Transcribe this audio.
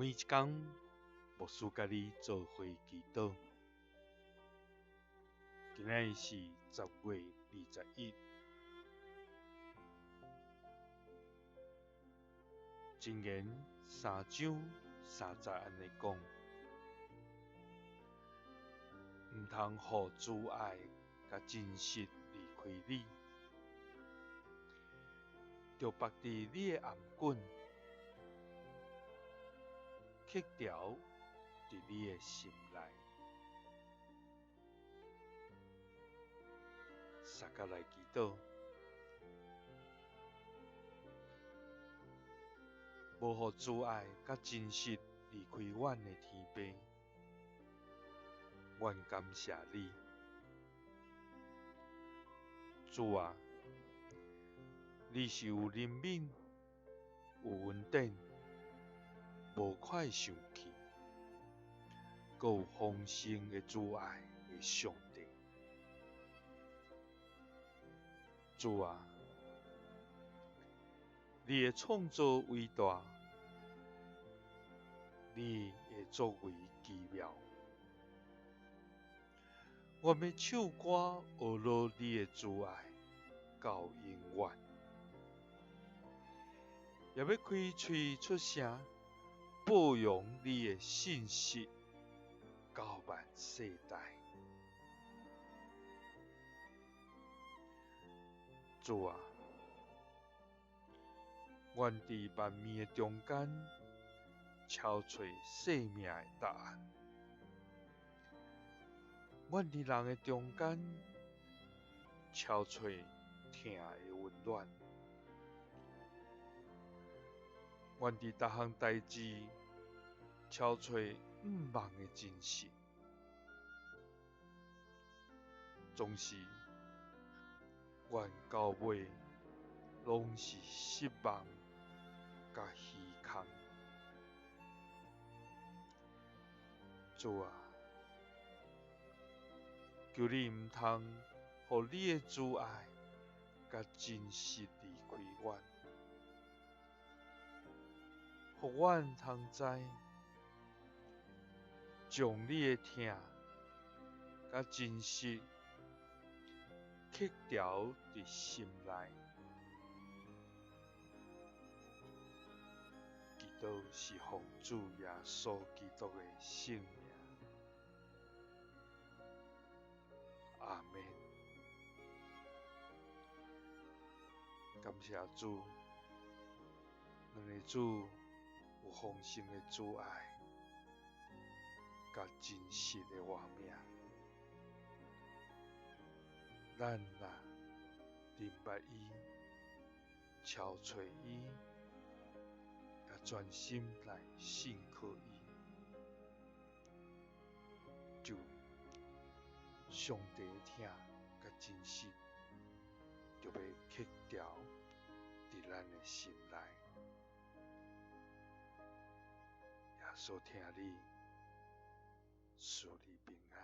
每一工，牧師佮你做伙祈禱。今仔日是10月21，箴言3章3節按呢講：毋通予慈愛佮真實離開你，著縛佇你的頷頸，刻條佇你的心內。捒甲來祈禱，無予慈愛佮真實離開阮的天父，阮感謝你，主啊，你是有憐憫、有恩典、無快生氣，閣有豐盛的慈愛的上帝。主啊，你的創造偉大，你的作為奇妙。阮欲唱歌學樂你的慈愛到永遠，也欲開喙出聲報揚你的信實到萬世代。主啊，阮佇萬民的中間，敲揣生命的答案；阮佇人的中間，敲揣疼的溫暖；阮佇逐項代誌，敲揣向望的真實。總是，阮到尾攏是失望佮虛空。主啊，求你毋通予你的慈愛佮真實離開阮，予阮通知，將你的疼佮真實刻條佇心內。祈禱是奉主耶穌基督的聖名。阿們。感謝主，咱的主有豐盛的慈愛，佮真實的活命。咱若認捌伊，撨揣伊，佮專心來信靠伊，就上帝的疼佮真實，就欲刻條佇咱的心內。耶穌疼你，賜你平安。